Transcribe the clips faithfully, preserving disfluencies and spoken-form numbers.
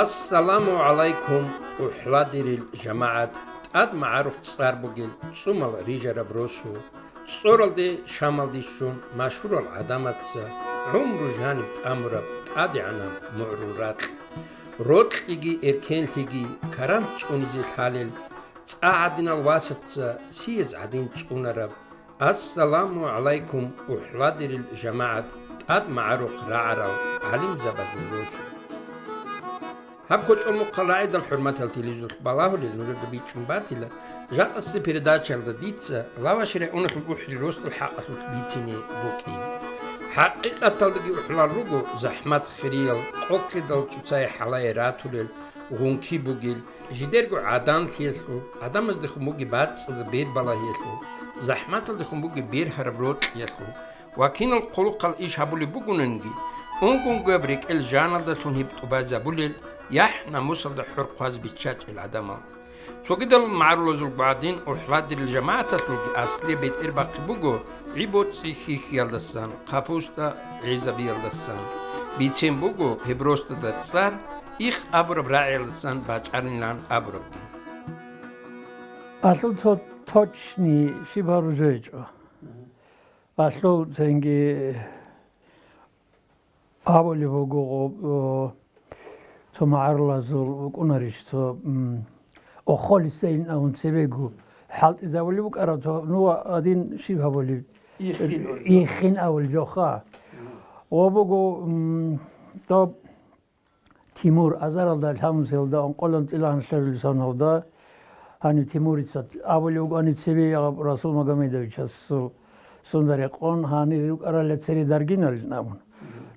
Ассаламу гӀалайкум, охӀладирил жамагӀат, тӀад магӀарухъ цӀар бугел цӀумал рижараб росу, цӀоралде Шамалде щун машгьурал гӀадамаца гӀумру жаниб тӀамураб тӀадегӀанаб мугӀрул ракь. Рокьиги эркенлъиги карант цӀунизе лъалел, цӀа гӀадинал васаца сияз гӀадин цӀунараб, Ассаламу гӀалайкум, охӀладирил жамагӀат, тӀад магӀарухъ рагӀарал гӀалимзабазул росу. Гьаб кочӀол мухъал рагӀидал, хӀурматал телевизоралъ балагьулел, нужеда бичӀчӀун батила, жакъасеб передачаялда дица Лаваши районалъул охӀлил росдал хӀакъалъулъ бицине букӀин. ХӀакъикъаталдаги охӀлал руго захӀмат хириял, къоккидал цоцай хӀалае ратулел, гъунки бугел, жидерго гӀаданлъиялъул, гӀадамаздехун бугеб бацӀцӀадаб бербалагьиялъул, захӀматалдехун бугеб бергьараб рокьиялъул ва кинал хъулухъал иш гьабулеб бугониги, унгунгояб рекӀел жаналдалъун гьеб тӀубазабулел, яхӀ-намусалда хӀур хъваз биччачӀел гӀадамал. Цогидал магӀарулазулго гӀадин, охӀладирил жамагӀаталъулги аслияб бетӀер бахъи буго гӀи-боцӀи хьихьиялдасан, капуста гӀезабиялдасан. Бицен буго гьеб росдада цӀар их абураб рагӀиялдасан бачӀарилан абурабги. Алъул цо точни щиб гьаружо гьечӀо. Алъул цинги абулеб буго, о, цо магӀарулазул вукӀунарищ, цо, м, охолисейин абун цебего хӀалтӀизабулеб букӀараб, цо, ну, гьадин щиб гьабулеб? Ихин абулеб. Ихин абулеб жоха. Ва буго, м, доб Тимур азаралда, лъабумцӀиялда, ункъоялда анцӀила гьанлъабилеб соналда, гьанив Тимурица абулев вуго, гьанив цебе Расул Магомедовичасул сунда рекъон, гьанир рукӀарал цере даргиналин абун.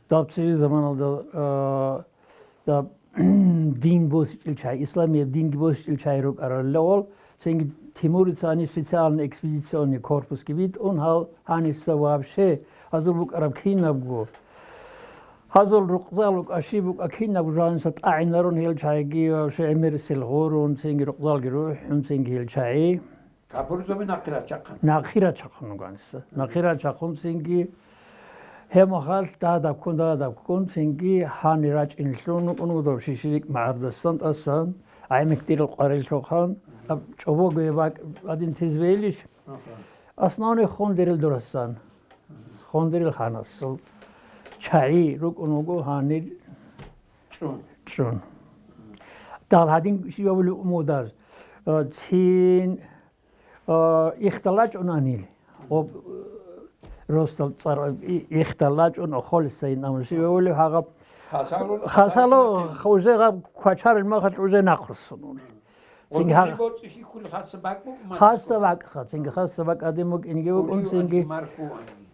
Даб цеве заманалда, а, даб дин босичӀел чагӀи, исламияб динги босичӀел чагӀи рукӀарал левал, цинги Тимурица гьанив специальный экспедиционный корпусги битӀун, гьал гьаниса вообще гьазул букӀараб кинабго Гьазул рукъзал рукӀа, щиб букӀа, кинаб жаниса тӀагӀинарун гьел чагӀиги ва гӀемерисел гъурун, цинги рукъзалги рухӀун, цинги гьел чагӀи. Капурзаби нахъе рачахъан. Нахъе рачахъун руганиса. Нахъе рачахъун цинги гьеб махалъ дагьадаб ккун, дагьадаб ккун, цинги гьанир рачӀинлъун вукӀун вуго дов Шиширик магӀардасан тӀасан, гӀемекдирил къварилъухъан, аб чӀобого гьеб бакӀ гьадин тезбейилищ? Аха. Основной хондерил дурасан. Хондерил ханасул чагӀи рукӀун вуго гьанир чӀун. ЧӀун. Дал гьадин щибабули умудаз, э, цин, э, ихталачӀун анил. Об, э, ростал цӀар, и-, ихталачӀун охолисайин, амма щибабули гьагъаб Хасало, хасало, хасало, уже гъаб квачарил махалъ уже нахъруссун. Цинги гьагъ-, боцӀи хихьули хасса бакӀ букӀ, хасса бакӀха, цинги хасса бакӀ гьадин букӀинги букӀун, цинги, марху.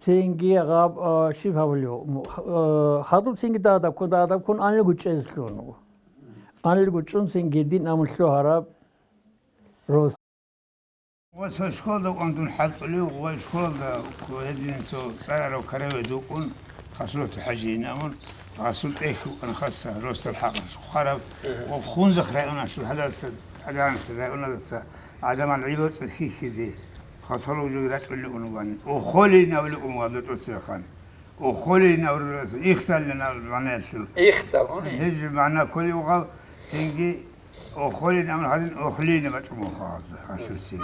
Цинги гъаб, а, щиб гьабулев, м-, х-, а, хадуб цинги дагьадаб ккун, дагьадаб ккун анилго чӀезлъун. Анилго чӀун цинги дин амулъу гьараб рос. Ва цо школда ван дун хӀалтӀулев, ва школда гьедин цо цӀарарав караве дукӀун, Хасулатул ХӀажи инамун, Расул тӀехь вукӀана хасса, росдал хӀакъалъулъ хъварав, ва Хунзахъ районалъул гьадаса, гьаданаса районалдаса гӀадамал гӀи-боцӀи хьихьизе, хасало жоги рачӀунли унугани. Охолинавли ун ва датӀоцехан. Охолинавли ихталлинал магӀнаялъул. Ихтал, уни? Гьез магӀна кколев гъав, цинги Охолин амр гьадин, охлин бачӀун буго гьалъуси.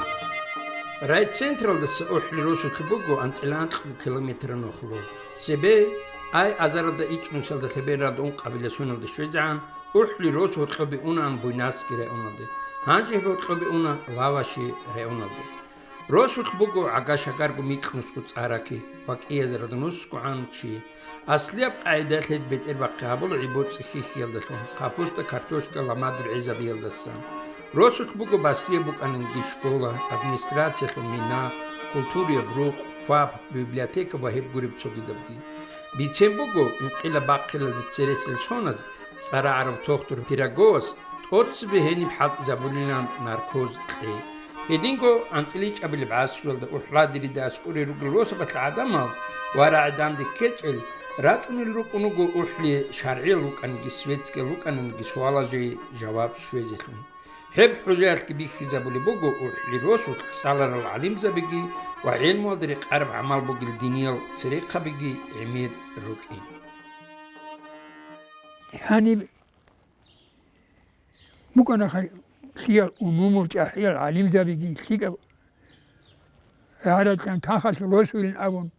Райцентралдаса ОхӀли росулъ буго анцӀила анкьго километр нухлу. Цебе Ай азаралда ичӀнусиялда лъебералда ункъабила соналда щвезегӀан ОхӀли рос гьоркьобе унаан Буйнакский районалде, гьанже гьеб гьоркьобе уна Лаваши районалде. Росулъ буго гӀага-шагарго микьнусго цӀараки ва кӀиязарда нусгогӀан чи. Аслияб къагӀидаялъ гьез бетӀербахъи гьабула гӀи-боцӀи хьихьиялдалъун, капуста, картошка ламадул гӀезабиялдасан. Росулъ буго басрияб букӀаниги школа, администрациялъул мина, культураяб рукъ, ФАП, библиотека ва гьеб гуреб цогидабги. Бицен буго, инкъилаб бахъиналде цересел соназ, цӀарагӀараб тохтур Пироговас тӀоцебе гьениб хӀалтӀизабулилан наркоз кье. Гьединго анцӀила ичӀабилеб гӀасруялда ОхӀладирида аскӀоре ругел росабалъ гӀадамал ва рагӀи данде ккечӀел рачӀунел рукӀун руго ОхӀли шаргӀиял вукӀаниги, светскиял вукӀаниги суалал жей жаваб щвезелъун. Гьеб хӀужаялъги бихьизабулеб буго ОхӀли росулъ цӀаларал гӀалимзабиги ва гӀелмуялда рекъараб гӀамал бугел диниял церехъабиги гӀемер рукӀин. Гьаниб БукӀана лъиял умумул чӀахӀиял гӀалимзабиги лъикӀаб гӀарадлъан тахалъ росулин абун,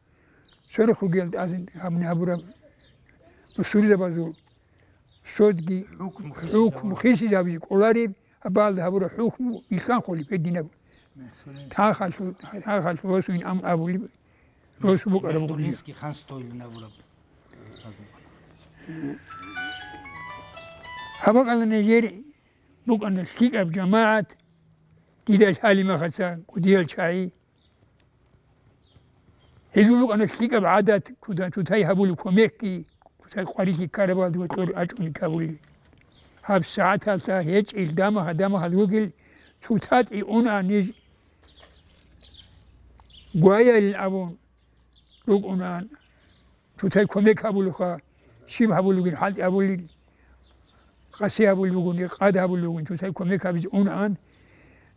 цорохъ ругел тӀазин гьабуни гьабураб бусурзабазул содги хӀукму хисизабизе кӀолареб, гьабалда гьабураб хӀукму илъанхъулеб гьединаб. Тахалъу-, тахалъу росуин ам абулеб, росу букӀараб гъулин. Ханс тойлин абураб. Гьаб бакӀалда нижер букӀана лъикӀаб жамагӀат, дида лъалимахаца кӀудиял чагӀи. Гьезул букӀана лъикӀаб гӀадат, куда-, тутай гьабулеб кумекги, кутай къварилъи ккарабалда ва кьор ачӀуни ккабулел. Гьаб сагӀаталда гьечӀил дамаха-дамахал ругел цутатӀи уна ниж гваялин абун рукӀунаан. Цутай кумек гьабулеха, щиб гьабулебгин хӀалтӀи гьабулел, къаси гьабулеб бугони, къад гьабулеб бугони, цутай кумек гьабизе унаан,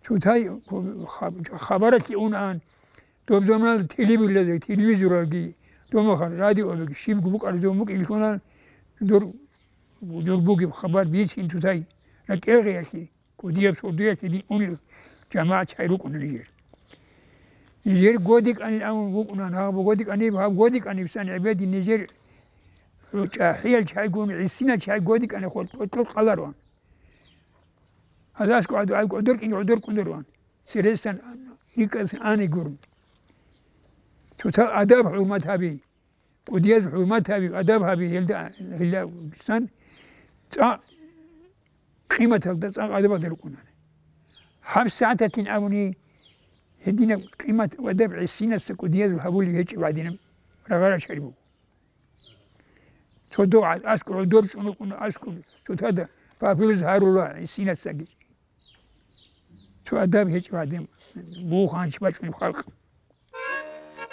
цутай хаб-, хабаралъе унаан, доб заманалда телевизоралги, домахал радиоби, щибго букӀараб зун букӀинлъунан, дур, дур бугеб хабар бицин цутай ракӀел гъиялъе. КӀудияб сордоялъ гьедин унел жамагӀат чагӀи рукӀуна нижер. Нижер годикӀанил абун букӀуна, гьаб годикӀаниб, гьаб годикӀаниб сан гӀебеди нижер чӀахӀиял чагӀигун, гӀисинал чагӀи годикӀанихъо кьокьол къаларуан. Гьадасго гӀодор-, гӀодоркӀин гӀодоркӀундаруан. Цересан рикӀкӀасан ани гурун. Цоцал адаб-хӀурмат гьаби. КӀудияз хӀурмат гьаби, адаб гьаби, гьелда, гьелда бисан цӀакъ къиматалда, цӀакъ адабалда рукӀунаан. Гьаб сагӀаталъин абуни, гьединаб къимат ва адаб гӀисинасда кӀудиязул гьабулеб гьечӀеб гӀадинаб рагъа-рачари буго. Цо дов гӀа-, аскӀор гӀодор чӀун рукӀуна, аскӀор цоцазда папирус гьарула гӀисинасдаги. Цо адаб гьечӀеб гӀадин буго гьанже бачӀунеб халкъ.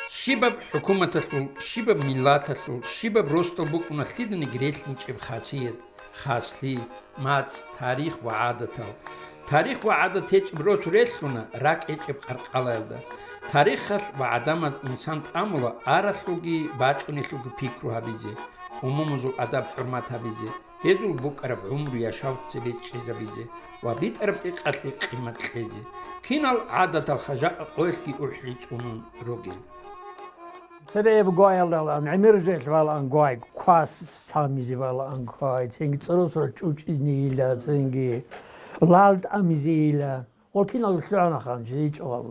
Щибаб хӀукуматалъул, щибаб миллаталъул, щибаб росдал букӀуна лъиданиги релълъинчӀеб хасият, хаслъи, мацӀ, тарих ва гӀадатал. Тарих ва гӀадат гьечӀеб рос релълъуна ракӀ гьечӀеб къаркъалаялда. Тарихалъ ва гӀадамаз инсан тӀамула аралъулги бачӀунелъулги пикру гьабизе, умумузул адаб-хӀурмат гьабизе, гьезул букӀараб гӀумру-яшав цебе чӀезабизе ва битӀараб тӀекъалъе къимат кьезе. Кинал гӀадатал хажакъа къоялъги урхӀли цӀунун ругел. Цере гваялда валаан, гӀемер жел валаан гвай, квас цамизе валаан гвай, цинги цӀарусра чӀучӀинийила, цинги лал тӀамизейила. Гъол кинал лъугӀана хан, жий чӀвал.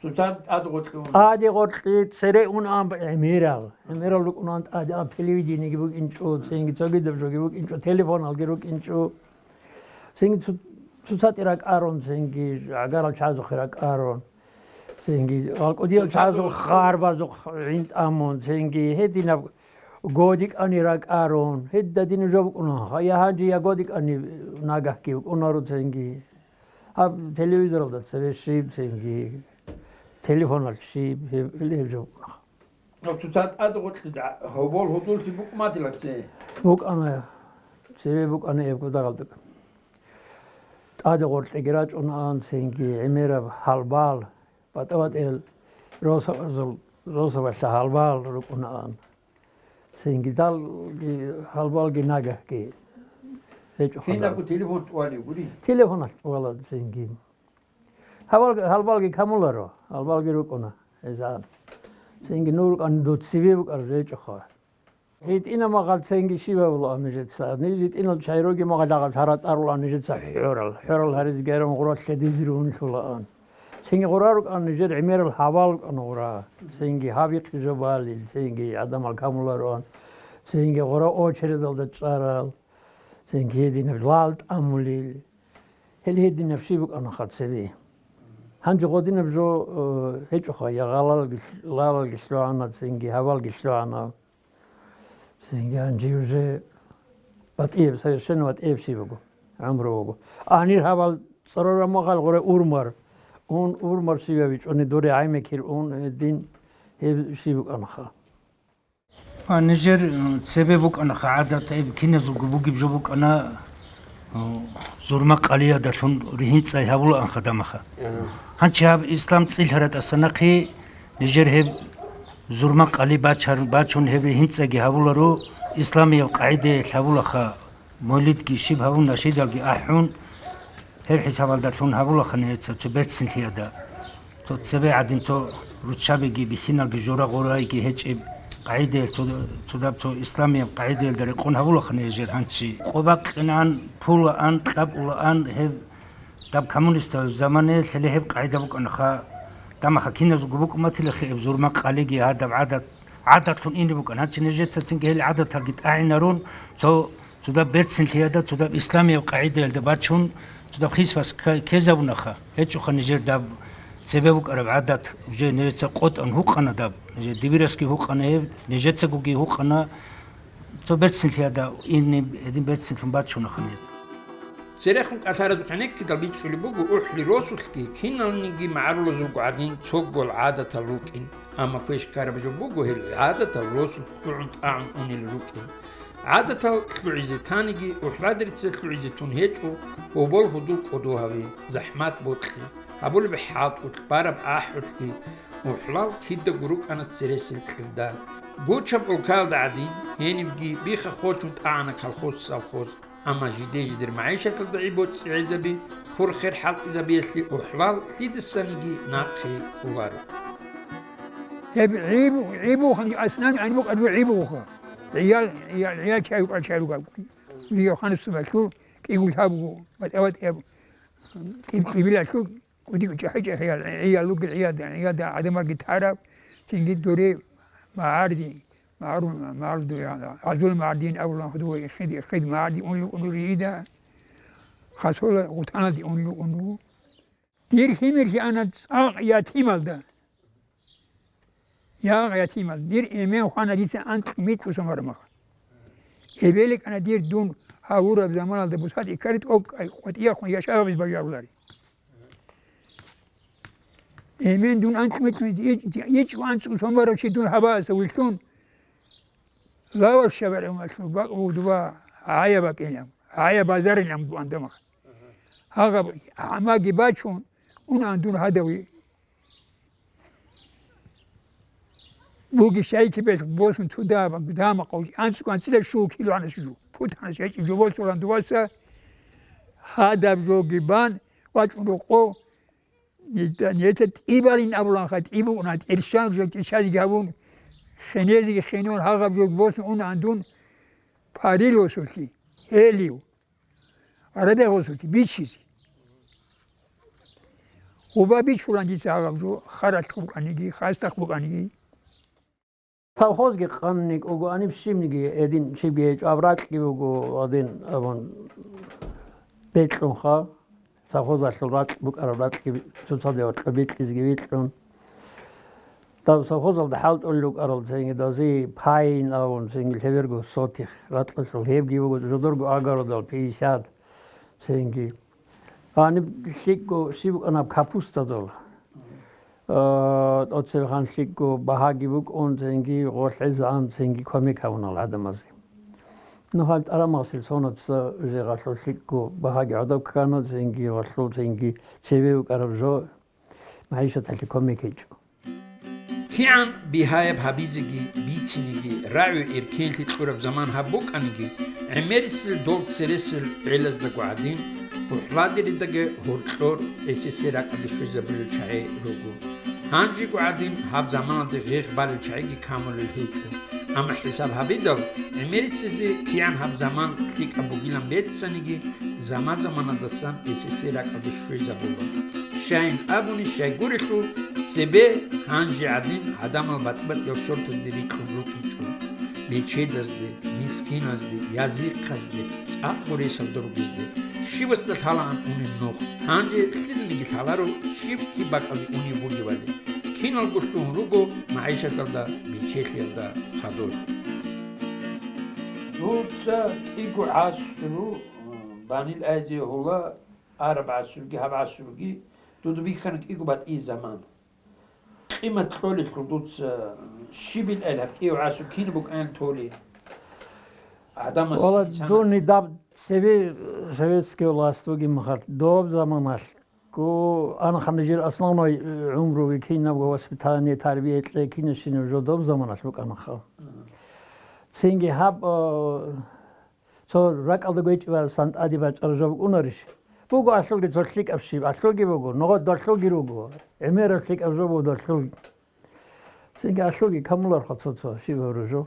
Цоцазда тӀаде гъоркье ун. ТӀаде гъоркье цере ун ам гӀемерал. ГӀемерал рукӀунаан тӀаде ам телевидениеги букӀинчӀо, цинги цогидаб жоги букӀинчӀо, телефоналги рукӀинчӀо. Цинги цу-, цоцатӀи ракӀарун, цинги гӀагарал чазухъе ракӀарун. Цинги гъалкӀудиял цоцазул чазухъ, харбазухъ гӀинтӀамун, цинги гьединаб годикӀани ракӀарун. Гьедин дин жо букӀуна. Я гьанже я годикӀани нагагьги букӀунаро цинги. Гьаб телевизоралда цебе щиб цинги, телефоналъ щиб, гьеб, гьеб жо букӀуна. Гьаб цоцазда тӀаде гъоркье гьобол гьудуллъи букӀунатила цее? БукӀана, цеве букӀана эбго дагъалда. ТӀаде гъоркьеги рачӀунаан цинги гӀемераб гьалбал, батӀа-батӀиял росабазул, росабалъа гьалбал рукӀунаан. Цинги далги, гьалбалги нагагьги гьечӀо. Кинабго телефон тӀвалев гури? Телефоналъ тӀвала цинги. Гьалбал-, гьалбалги камуларо, гьалбалги рукӀуна гьезан. Цинги нур кӀан дуцибе букӀар гьечӀоха. ЖитӀина магъал цинги щиб гьабулаан нижеца? Ниж житӀинал чагӀи руги магъал гьарал тӀарулаан нижеца хӀорал. ХӀорал гьаризги гьарун гъура лъедизир унлъулаан. Цинги гъура рукӀан нижер гӀемерал гьабал рукӀан гъура. Цинги гьабихъи жо балил, цинги гӀадамал камулароан, цинги гъура очередалда чӀарал, цинги гьединаб лал тӀамулил. Гьел гьединаб щиб букӀанаха цебе. Гьанже гъодинаб жо, э, гьечӀоха, я гъалалги, лалалги лъугӀана, цинги гьабалги лъугӀана. Цинги гьанже уже ватӀияб, совершенно ватӀияб щиб буго, гӀумру буго. Гьанир гьабал цӀарараб магъал гъуре урмар. Ун урмар щибаби чӀуни дуре гӀаймекил ун, э, дин гьеб щиб букӀанаха. А нижер, э, цебе букӀанаха гӀадат, гьеб киназулго бугеб жо букӀана, э, зурма къалиядалъун ригьин цӀай гьабулаанха дамаха. Гьанчи гьаб ислам цӀилъара тӀасанахъе, нижер гьеб зурма къали бачар-, бачун гьеб ригьинцӀаги гьабуларо, исламияб къагӀидаялъ гьабулаха, Молитги щиб гьабун, нашидалги ахӀун, гьеб хӀисабалдалъун гьабулаха нижеца цо берцинлъиялда. Цо цебе гӀадин цо руччабиги бихьиналги жора-гъорайги гьечӀеб къагӀидаялъ цо-, цодаб цо исламияб къагӀидаялда рекъон гьабулаха нижер гьанчи. Къо бакъинан, пулаан, кьабулаан, гьеб даб коммунистал заманаялъ гьеле гьеб къагӀида букӀанаха, дамаха киназего букӀун батилахъе гьеб зурма къалиги гьадаб гӀадат, гӀадатлъун ине букӀана. Гьанчи нижецацинги гьел гӀадаталги тӀагӀинарун, цо цодаб берцинлъиялда, цодаб исламияб къагӀидаялда бачун, цодаб хисвас кке-, ккезабунаха. ГьечӀоха нижер даб цебе букӀараб гӀадат, уже нижеца къотӀан гьукъана даб, нижер дибирасги гьукъана гьеб, нижецагоги гьукъана, цо берцинлъиялда инни гьедин берцинлъун бачунаха нижеца. Церехун кӀалъаразухъ гӀенеккидал бичӀчӀулеб буго УхӀли росулъги киналниги магӀарулазулго гӀадин цогол гӀадатал рукӀин, амма квеш ккараб жо буго гьел гӀадатал росулъ лъугӀун тӀагӀун унел рукӀин. ГӀадатал лъугӀизе таниги, УхӀладерица лъугӀизе тун гьечӀо, гьобол гьудул кӀодо гьави, захӀмат бокьи, гьабулеб хӀалтӀулъ, бараб ахӀулъги, УхӀлал кидаго рукӀана цересел кьивда. Гучаб улкаялда гӀадин, гьенибги биха-хочун тӀагӀана колхоз-совхоз, амма жиде-жидер магӀишаталда гӀи-боцӀи гӀезаби, хур-хер хӀалтӀизабиялъе УхӀлал лъидасаниги нахъе кколаро. Гьеб гӀиб-, гӀибухъан аслан гӀанибукъараб гӀибухъа. ГӀиял, гӀиял, гӀиял чай-, чай ругел. Дие ханасубалъул кӀиго лъабго батӀа-батӀияб кӀиб-, кӀибилалъул кӀудиго чӀахӀи-чӀахӀиял гӀиял ругел гӀияда, гӀияда гӀадамалги тараб, цинги дуре магӀарди, магӀарул, магӀарул дуре, гӀазул магӀардин абулан худув ихид, ихид магӀарди унлу унури ида, хасула гъутаналди унлу уну. Дир лъимер лъиана цӀакъ ятималда. Ягъ, ятимал, дир эмен хвана дица анкь микьу самарамаха. Эбели кӀана дир дун гьавураб заманалда бусад иккари тӀокӀай къватӀияхъун яшавабиз бажарулари. Эмен дун анкь микьу ич-, ичӀ анцӀу самарав чи дун гьабааса вилълъун, лаваш шабарав малъун бакӀ будуба гӀая бакӀилан, гӀая базарилан буандамах. Гьагъаб гӀамаги бачун, унан дун гьадави. Буги шайкибел босун цуда дама къо анцӀ-, анцӀила шу кило гьанас жу. Пут гьанас гьечӀи жо босулан дуваса гьадаб жоги бан вачӀун рокъо. Нета, нета тӀибалин абуланха, тӀибуна, тӀиршан жо тӀиршази гьабун, хенезиги хенун гьагъаб жо босун ун гьандун парил осулъи, гьелив. Арадагъ осулъи бичизе. Гъуба бичулан дица гьаб жо, харалъ букӀаниги, хасдахъ букӀаниги. Совхозги къанник уго, аниб щибниги гьедин чибги гьечӀо, аб ракьги буго гьадин абун бекьунха. Совхозалъул ракь букӀараб ракьги цоцаде вакьа бикьизги викьун. Дав совхозалда хӀалтӀулел рукӀарал цинги, давзи пайин абун, цинги лъеберго сотих ракьалъул, гьебги буго жодорго агородал пятьдесят, цинги. Гьаниб лъикӀго щиб букӀана капустадул. А, тӀоцебехъан лъикӀго багьаги букӀун, цинги гъолъизаан, цинги кумек гьабунал гӀадамазе. Ну, гьал тӀарамагъсил сонаца жегъалъул лъикӀго багьаги гӀодоб ккана, цинги гъолъул, цинги цеве букӀараб жо. МагӀишаталъе кумек гьечӀо. КигӀан бигьаяб гьабизеги, бициниги, рагӀи эркенлъи кьураб заман гьаб букӀаниги, гӀемерисел дол цересел гӀелаздаго гӀадин, УхӀладеридаги гьоркьор СССР ракӀалде щвезабулел чагӀи руго. Гьанжего гӀадин, гьаб заманалде гъех балел чагӀиги камулел гьечӀо. Амма хӀисаб гьабидал, гӀемерисезе кигӀан гьаб заман лъикӀаб бугилан беццаниги, заман-заманадасан СССР ракӀалде щвезабула. Щайин абуни щайгурелъул, цебе гьанже гӀадин гӀадамал батӀи-батӀиял сортазде рикьун рукӀинчӀо. Бечедазде, мискиназде, язихъазде, цӀакъго ресалда ругезде, щибасда лъалаан унеб нух. Гьанже лъилниги лъаларо, щиб киб бакӀалде унеб бугебали. Киналго лъугьун руго магӀишаталда, бечелъиялда хадур. Дуца кӀиго гӀасру, Банил Азия гьула, араб гӀасруги, гьаб гӀасруги, дуда бихьана кӀиго батӀи заман. Къимат кьолелъул дуца щибил эл гьаб кӀиго гӀасру кин букӀанил толи? ГӀадамас Вала, инсанас дуни даб цеве советский власть бугеб мехалъ, доб заманалъ Ку-, анха нижер основной, э, гӀумруги кинабго воспитание, тарбия кье кинабщинаб жо доб заманалъ букӀанаха. Мгм. Цинги гьаб, э, Цо ракӀалда гвечӀебаласан тӀаде бачӀараб жо букӀунарищ? Буго алъулги цо лъикӀаб щиб, алъулги буго, ногъод алъулги руго, гӀемераб лъикӀаб жо буго алъул. Цинги алъулги камуларха цо-цо щибаб жо.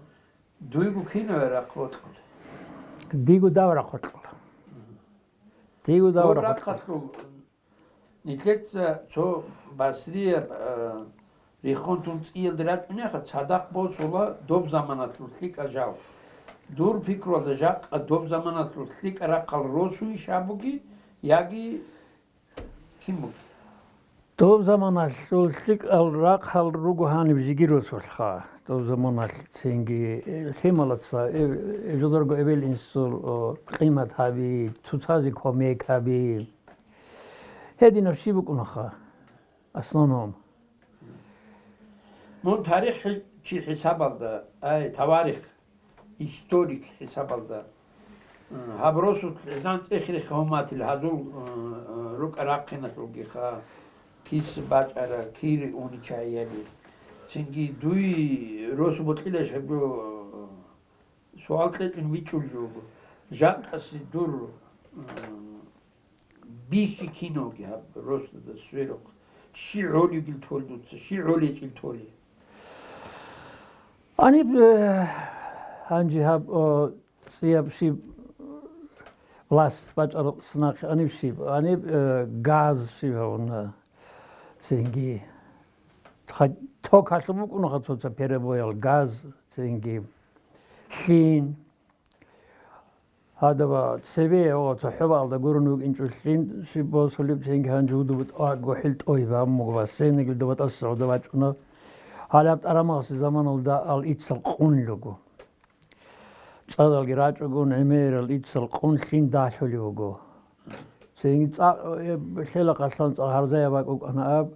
Дуйго кинаве рахъ рокьула? Диго дав рахъ рокьула. Диго дав Доб рахъ рокьула. Рахъалъул Нилъеца цо басрияб, а, риххун тун цӀиялде рачӀунеха, цадахъ босула доб заманалъул лъикӀа жал. Дур пикруялда жакъа доб заманалъул лъикӀа рахъал росуйищ гьабуги, яги кин буги? Доб заманалъул лъикӀал рахъал руго гьаниб жиги росулъха. Доб заманалъ цинги, э, лъималаца, э, э, жодарго эбел-инсул, о, къимат гьаби, цоцазе кумек гьаби. Гьединаб щиб букӀунаха, основном. Мун тарихчи хӀисабалда, ай, таварих, историк хӀисабалда, м, гьаб росулъ гӀезан цӀехире хавматил гьазул, м, м, рукӀа-рахъиналъулгиха, кис бачӀара, кири уничайяби. Цинги дуй росу бокьилаш гьебго, суал кьечӀун вичӀул жо буго. Жакъаси дур, м, бихьи киноги гьаб росдада сверухъ. Щи гьолигил тол дуца, щи гьолечӀил толи. Гьаниб, э, гьанже гьаб, о, цӀияб щиб власть бачӀараб нахъе гьаниб щиб, гьаниб, э, газ щиб гьавуна цинги. Ха-, ток гьалъуб букӀунаха цоца перебоял, газ цинги. Лъин. Гьадаб цебе, о, цо хӀобалда гурун вукӀинчӀо лъин щиб босулеб, цинги гьанже гьудуб тӀагу хӀил тӀой бамуго ва сенегил доба тӀаса гьудаб бачӀуна. Гьалаб тӀарамагъси заманалда ал иццал къун луго. ЦӀадалги рачӀугун, гӀемерал иццал къун лъин далъулев вуго. Цинги цӀа-, э, лъела къалъан цӀа гьарзаяб бакӀ букӀана аб,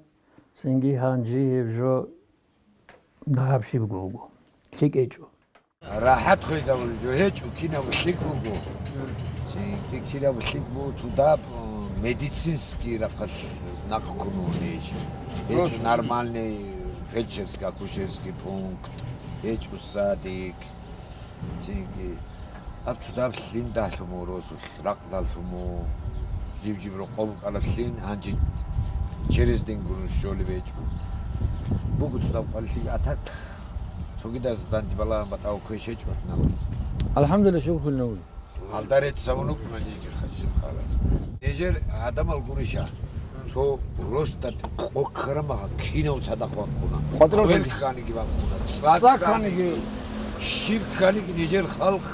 цинги гьанже гьеб жо дагьаб щибго вуго. ЛъикӀ гьечӀо. РахӀат хвезабулеб жо гьечӀо, кинаб лъикӀ буго. Цинги кинаб лъикӀ буго, цо даб, э, медицинский рахъалъ нахъ ккун гьечӀо. ГьечӀо нормальный фельдшерско-акушерский пункт, гьечӀо садик. Цинги аб цо даб лъин дагьлъун буго росулъ. Ракъдалъун мун, жиб-жиб рокъоб букӀараб лъин, гьанже через день гурун щолеб гьечӀо. Буго цо даб къварилъи атак, цогидаз данде балагьун батӀав квеш гьечӀо наб. АлхӀамдулиллагь, шукру лиллагь. Гьалда рецц гьабун вукӀуна нижги хъа-, жиб хъала. Нижер гӀадамал гуриша, цо росдат къо ккарамаха кинав цадахъ вахъуна. КъватӀрав Хвел кканиги вахъуна, цӀа цӀа кканиги, кканиги, щиб кканиги нижер халкъ,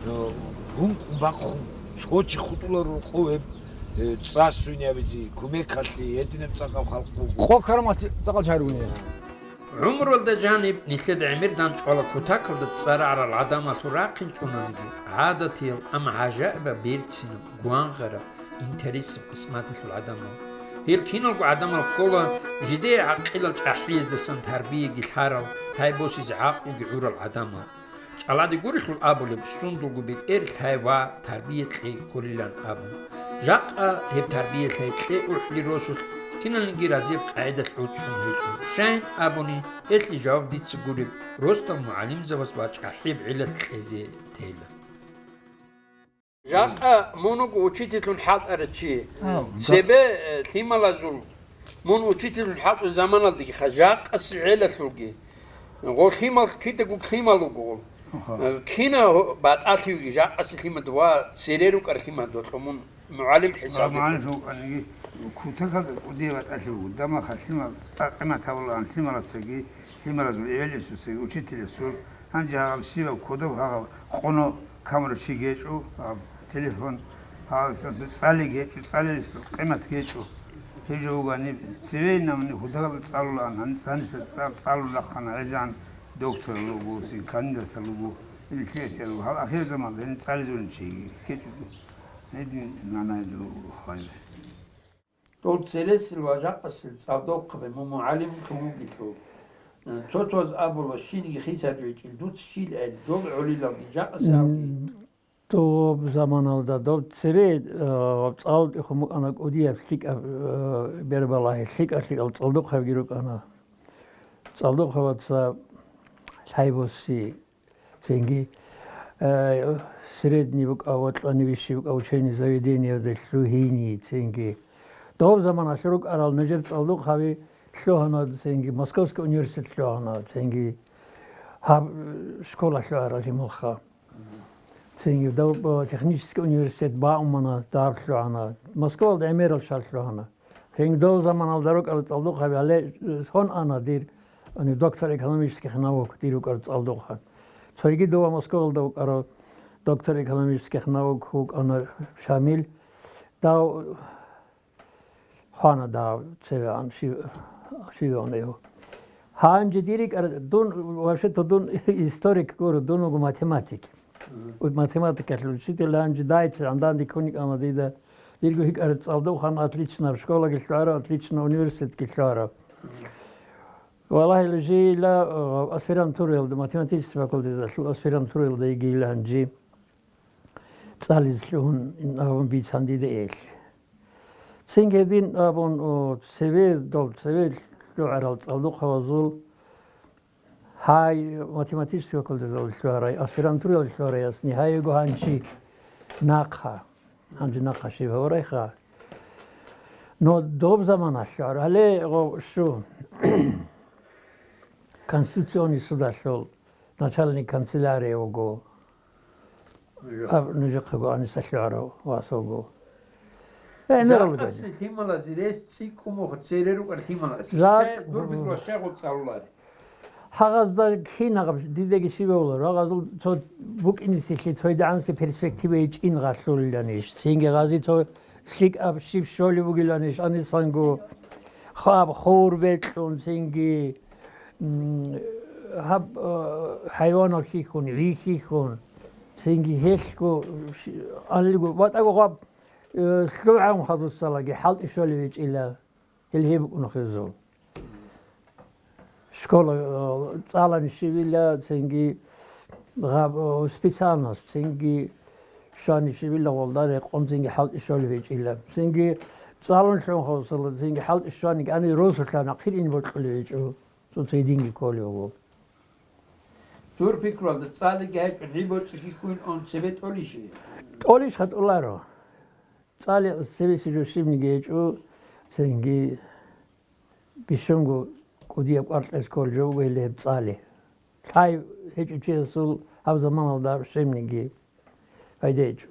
э, гьункъун бахъун. Цо чи хутӀуларо къо гьеб, э, цӀа свинявизе, кумекалъе, гьединаб цӀакъаб халкъ буго. Къо ккараб махтӀ цӀакъал чагӀи ругин. ГӀумруялда жаниб нилъеда гӀемер данчӀвала кутакалда цӀар гӀарал гӀадамалъул рахъинчӀониги гӀадатиял, амма гӀажаибаб берцинаб, гвангъараб, интересаб къисматалъул гӀадамал. Гьел киналго гӀадамал ккола жидее гӀакъилал чӀахӀияздасан тарбияги лъарал, лъай босизе гӀакълуги гӀурал гӀадамал. ЧӀалади гурелъул абулеб, сундулго бетӀер лъай ва тарбия кьей кколилан абун. Жакъа гьеб тарбия лъай кьей урхӀли росулъ киналниги разияб къагӀидалъ гӀуцӀун гьечӀо. Щайин абуни, гьелъие жаваб дица гуреб, росдал мугӀалимзабаз ва чӀахӀияб гӀелалъ кьезе тейила. Жакъа мун вуго учительлъун хӀалтӀарав чи. Гьав. Цебе, э, лъималазул мун учительлъун хӀалтӀул заманалдагиха, жакъаси гӀелалъулги. Гъо лъимал кидаго лъимал вуго гъол. Аха. Э, кина гьо-, батӀалъивги жакъаси лъимад ва цере рукӀар лъимад вакьа мун мугӀалим хӀисаб. МугӀалим вукӀаниги, кутакалда кӀудияб батӀалъи вуго. Дамаха лъимал цӀа къимат гьабулаан лъималацаги, лъималазул эбел-инсуцаги, учителасул. Гьанже гьагъаб щибаб кодоб гьагъаб къоно камурав чи гьечӀо, гьаб телефон, гьагъасда цӀали гьечӀо, цӀалилъул къимат гьечӀо. Гьеб жо буго гьаниб цевейилан гьудагал цӀалулаан, гьаниб цаниса цӀа-, цӀалулахъана гӀезегӀан докторал руго, цин кандидатал руго, ил лъиялъ руго. Гьаб ахирзаманда гьаниб цӀализулин чи гьечӀо. Гьедин нанай дур хвайла. Дол цересел ва жакъасел цӀалдохъабе мун мугӀалимлъун вугелъул, э, цо-цоз абула, щинги хисар жойчӀил, дуц щил гӀел, дол гӀолилалги жакъасе алги. М, доб заманалда доб цере, э, цӀалдохъун букӀана кӀудияб лъикӀаб, э, бербалагьи, лъикӀа-лъикӀал цӀалдохъабги рукӀана. ЦӀалдохъабаца лъай босси цинги. Э, средний букӀа ва кьани вищий букӀа учебный заведениеде лъугьини цинги. Дов заманалъ рукӀарал нужер цӀалдохъаби лъугьана цинги, Московский университет лъугьана цинги, гьаб, э, школа лъугӀарал гьималха. Цинги дов, э, технический университет Баумана даб лъугьана. Москвалда гӀемерал шал лъугьана. Гьенив дов заманалда рукӀарал цӀалдохъаби гьале, э, сон ана дир, ани, доктор экономических наук дир рукӀарал цӀалдохъан. Цойги дова Москвалда вукӀарав доктор экономических наук вукӀана Шамил. Дав хвана дав цеве ан шив-, шиве ана гьев. Гьанже дир рикӀар-, дун, вообще-то дун историк гуро, дун вуго математик. Мгм. Математикалъул учитель гьанже дайчӀ, гьанданде ккун йикӀана дида. Дирго гьикӀараб цӀалдохъан отличнаб школаги лъугӀарав, отлично университетги лъугӀарав. Валлагьи, жила, э, аспирантураялда, математический факультеталъул аспирантураялда йигила гьанже цӀализе лъугьун абун бицан дида ил. Цинги гьедин абун, о, цеве, дол цеве лъугӀарал цӀалдохъавазул Гьай, математический факультеталде лъугьарай, аспирантуралде лъугьарай ясни, гьайго гьанчи нахъа. Гьанчи нахъа щиб гьавурайха. Но доб заманалъ гьар-, гьале гъо-, щу, Конституционный судалъул начальник канцелярия вуго. Аб-, нужехъего гьаниса лъугӀарав вас вуго. Э, нерал Жакъасе гани. Лъималазе рес цӀикӀкӀун мухь цере рукӀар лъималасе. Жакъ- Щай, дур бикӀрос щай гъуцӀалулари? Гьагъазда кинагъаб дидаги щиб гьавулар? Гьагъазул цо букӀинисилъи цойдагӀанси перспектива гьечӀин гъалъулиланищ? Цинги гъази цо лъикӀаб щиб щолеб бугиланищ? Анисанго хаб ховур бекьун, цинги, м, гьаб, э, хӀайванал хьихьун, вихьихьун. Цинги гьелъго, аллиго, ватӀаго гъаб, э, лъугӀан хадусалаги хӀалтӀи щолеб гьечӀила. Гьел гьеб букӀуна хезул. Школа, э, цӀалани щивила, цинги гъаб, э, специальность, цинги щвани щивила гъолда рекъон, цинги хӀалтӀи щолеб гьечӀила. Цинги цӀалун лъун хадусала, цинги хӀалтӀи щваниги ани росулъа нахъир ин бокьулеб гьечӀо. Цо цей динги кколев вуго. Дур пикруялда цӀалиги гьечӀо, лъи боцӀи хьихьуин он цебе тӀолищи? ТӀолищ хатӀуларо. ЦӀали цебеси жо щибниги гьечӀо, цинги бищунго кӀудияб кӀваркьес кколеб жо буго гьеле гьеб цӀали. Лъай гьечӀо чиясул гьаб заманалда щибниги. Пайда гьечӀо.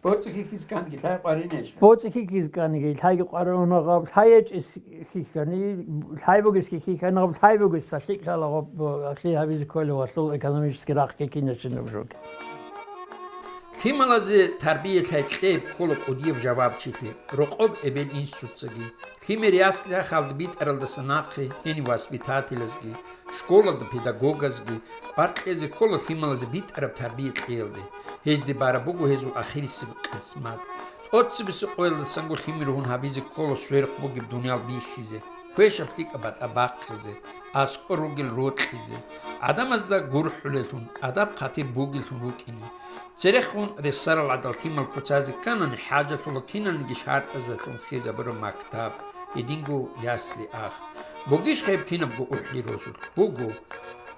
БоцӀи хьихьизе кканги лъай къваринищ? БоцӀи хьихьизе кканиги лъайги къваригӀуна гъаб, лъай гьечӀес хьихьани, лъай бугес хьихьана гъаб, лъай бугес лъикӀ лъала гъаб, ахлъи гьабизе кколев валъул экономический рахъги кинашин нужоги. Лъималазе тарбия лъай кьей ккола кӀудияб жавабчилъи, рокъоб эбел-инсуцаги. Лъимер ясли-ахалда битӀаралдаса нахъе гьенив воспитателазги, школалда педагогазги кӀвар кьезе ккола лъималазе битӀараб тарбия кьеялде. Гьезде бараб буго гьезул ахирисеб къисмат. ТӀоцебесеб къоялдасанго лъимер гьун гьабизе ккола сверухъ бугеб дуниял бихьизе, квешаб лъикӀаб батӀа бахъизе, аскӀор ругел рокьизе, гӀадамазда гурхӀулелъун, адаб-хъатир бугелъун рукӀине. Церехун рехсарал гӀадал лъимал куцазе кканани, хӀажалъула киналниги шартӀазалъун хьезабураб мактаб, гьединго ясли-ах. Бугищ гьеб кинабго ухӀли росулъ? Буго.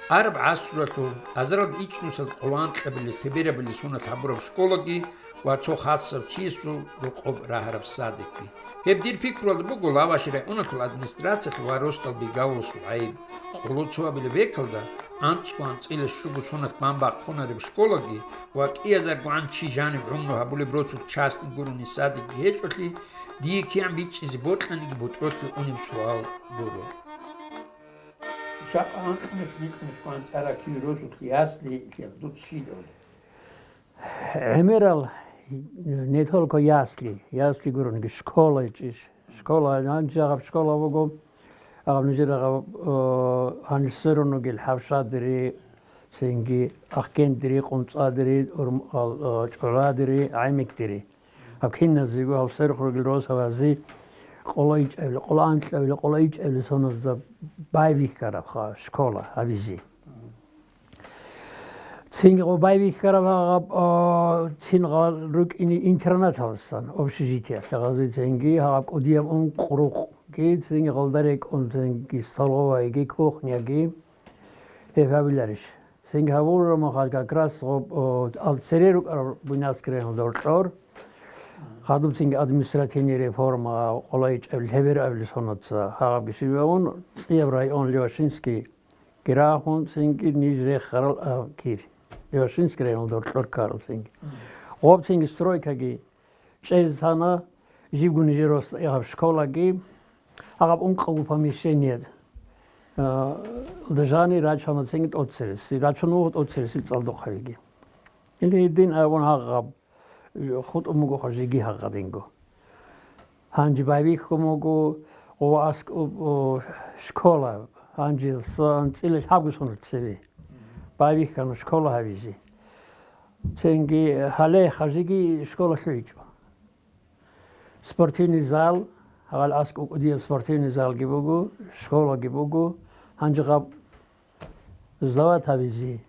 Араб гӀасралъул азаралда ичӀнусаз къоло анкьабилеб, лъеберабилеб соналъ гьабураб школаги ва цо хасав чиясул рокъоб рагьараб садикги. Гьеб дир пикруялда буго Лаваши районалъул администрациялъ ва росдал бегавуласул гӀайиб. Къоло цоабилеб векалда анцӀго-анцӀила щуго соналъ бан бахъунареб школаги ва кӀиязаргогӀан чи жаниб гӀумру гьабулеб росулъ частник гурони садикги гьечӀолъи, дие кигӀан бичӀчӀизе бокьаниги бутӀролъи унеб суал гуро. Жакъа анкьнус-микьнус кванцӀара кив росулъ ясли лъел дуц щидал? ГӀемерал не только ясли, ясли гурониги школа ичӀищ. Школа, гьанже гьаб школа буго, гьаб нижер гьаб, э, гьанил сверун ругел хӀавшадири, цинги ахкендири, къунцӀадири, урм-, ал-, э, чӀугӀадири, гӀаймикдири. Гьаб киназего гьав сверухъ ругел росабази къоло ичӀабила, къоло анкьабила, къоло ичӀабила соназда байбихьарабха школа гьабизе. Цинги гъо байбихьараб гьаб, а, цин гъал рукӀине интернаталдасан, общежитиялъе гъази цинги гьаб кӀудияб ун кьурукъги, цинги гъалда рекӀун цинги столовайги, кухняги. Гьеб гьабиларищ? Цинги гьабураб мехалъ как раз гъоб, о, ал цере рукӀараб Буйнакск районалда гьоркьор. Хадуб цинги административный реформа къолайчӀеб лъеберабли сонаца гьабги шивавун, цӀияб район Левашинский гирахун цинги ниж рехарал а кир. Левашинский районалда гьоркьор ккарал цинги. Гъоб цинги стройкаги чӀезана, жибго нижер рос-, гьаб школаги, гьаб ункъабго помещение, а, дажани рачана цинги тӀоцереси, рачун вуго тӀоцереси цӀалдохъабиги. Или гьедин абун гьагъаб, хутӀун буго жеги гьагъадинго. Гьанже байбихьун буго, ва аскӀуб, о, школа, гьанже сан цӀила лъабго соналъ цебе. Байбихьана школа гьабизе. Цинги гьале хажиги школа лъугьичӀо. Спортивный зал, гьал аскӀуб кӀудияб спортивный залги буго, школаги буго, гьанже гъаб сдавать гьабизе.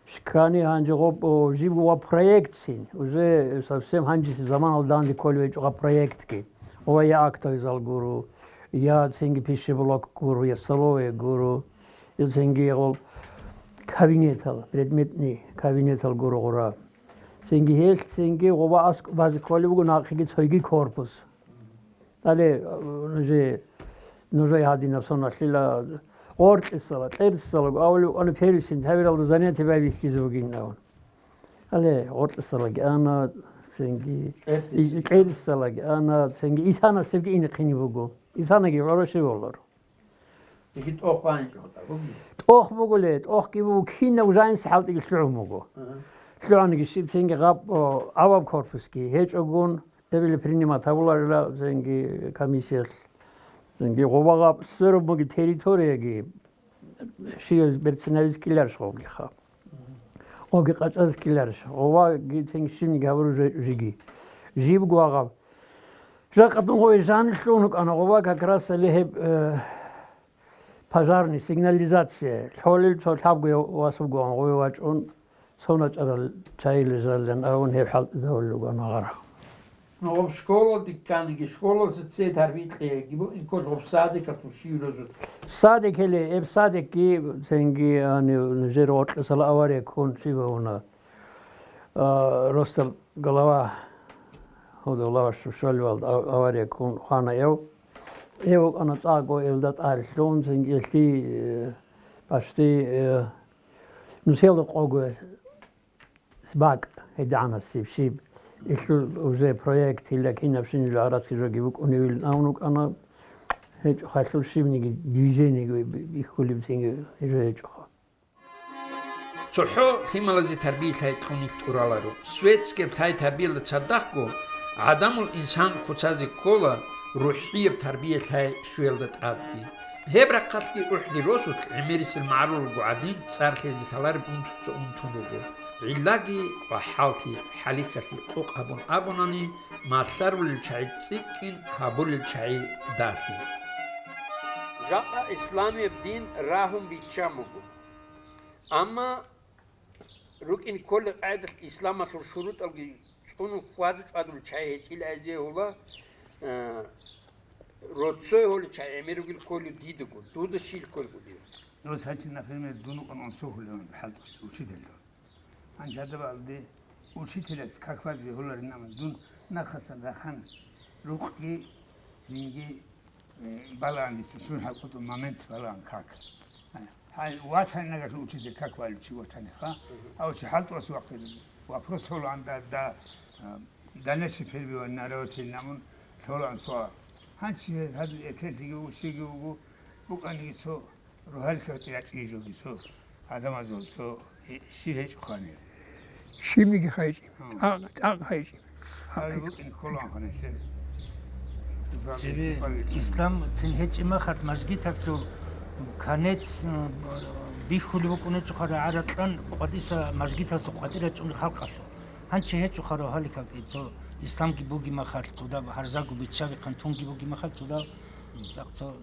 Шкани гьанже гъоб, о, жибго ва проектцин, уже совсем гьанжеси заманалда данде кколев гьечӀо гъаб проектги. Ва я актовый зал гуро, я цинги пищеблок гуро, я столовая гуро, я цинги гъол кабинетал, предметный кабинетал гуро гъура. Цинги гьелъ, цинги гъоба аскӀубазе кколеб буго нахъеги цойги корпус. Гьале, э, нужее, нужее гьадинаб соналъила гъоркьисала, кьерцисалаго авулев ана первый сентябралда занятие байбихьизе бугин авун. Гьале, гъоркьисалаги ана, цинги, кьерцисалаги ана, цинги исанасебги ине хъини буго. Исанаги гӀоросев воларо. Диги тӀох бани чӀватӀа, буги? ТӀох бугуле, тӀохги буго, кинаб жаниса хӀалтӀиги лъугӀун буго. Ага. ЛъугӀаниги щиб цинги гъаб, о, аваб корпусги гьечӀогун, эбели принимать гьабуларила цинги комиссиялъ. Цинги гъоба гъаб сверуб буги территорияги, щивез берцинавиз ккеларищ гъобгиха. Гъоги къачӀаз ккеларищ. Гъобаги цинги щибниги гьабуру жи-, жиги. Жибго агъаб. Жакъа дун гъой жанилъун вукӀана, гъова как раз гьале гьеб, э, пожарный, сигнализация лъолел цо лъабго вас вугоан гъой вачӀун, сона чӀарал чайил жаллан авун гьеб хӀалтӀизавулел вугоан агъара. Ну, гъоб школа дикканиги, школалъа цей тарбиялъеги бу, инкол гъоб садикалъул щивразул. Садик гьеле, гьеб садикги цинги гьанив нижер гъоркьисала авария ккун щиб гьавуна. А, ростал Голова, гьудулав щвалвалда ав-, авария ккун хвана эв. Эв вукӀана цӀакъго, эвда тӀаде лъун, цинги элъи, э, почти, э, нусиялда къого бакӀ гьедигӀанасеб щиб. Элъул уже проект, гьелда кинабщинаб гӀарац жоги букӀуневилан абун вукӀана. ГьечӀо халъул щибниги движениего би-, бихьулеб цинги гьечӀо. ЦохӀо лъималазе тарбия-лъай кьунилъ тӀураларо. Светскияб лъай-тарбиялда цадахъго гӀадамул инсан куцазе ккола, рухӀияб тарбия-лъай щвелда тӀадги. Гьеб рахъалъги УхӀди росулъ гӀемерисел магӀарулалго гӀадин цӀар лъезе лъалареб унтуца унтун руго. ГӀиллаги кӀвахӀаллъи, хӀалихьалъи къокъ гьабун абунани, малъарулел чагӀи цӀикӀкӀин, гьабулел чагӀи далъи. Жакъа исламияб дин рагьун биччан буго. Амма рукӀин кколеб къагӀидалъ исламалъул шурутӀалги цӀунун хьвада-чӀвадулел чагӀи гьечӀила гьезие гьула, э, роццое гьолел чагӀи гӀемер ругел кколев дидаго, дуда щил кколго дир. Дос гьанчи, например, дун вукӀун унсухъулев хӀалтӀулев, учитель. Гьанчи гьадабалде учителас как базе бегьуларин, амма дун нахъасан рахан рукъги, цинги, э, балагьан дица, чун хӀалкъутӀун момент балагьан как. Гьай, ватани нагалъун учитель как валев чи ватани, ха? Гьав чи хӀалтӀуас вахъин вопрос лъолаан да, да, а, дальнейший перебивание на работе намун лъолаан суал. Гьанчи гьадин эркенлъиги вуго, щиги вуго, букӀаниги цо рогьалил кагъти рачӀине жоги цо гӀадамазул цо гье-, щиб гьечӀо ханиб. Щибниги хайчӀеб. Гьа. ЦӀакъ, цӀакъ хайчӀеб. Гьари букӀин кколаан ханасеб. Цебе ислам цин гьечӀеб махалъ мажгиталъул конец, м, бихьулеб букӀунечӀо хара гӀаракьан къватӀиса мажгиталъул къватӀира чӀунел халкъалъул. Гьанчи гьечӀо хара гьаликалъе цо исламги буги махалъ цо даб гьарзаго биччаби хъантунги буги махалъ цо даб цӀакъ цо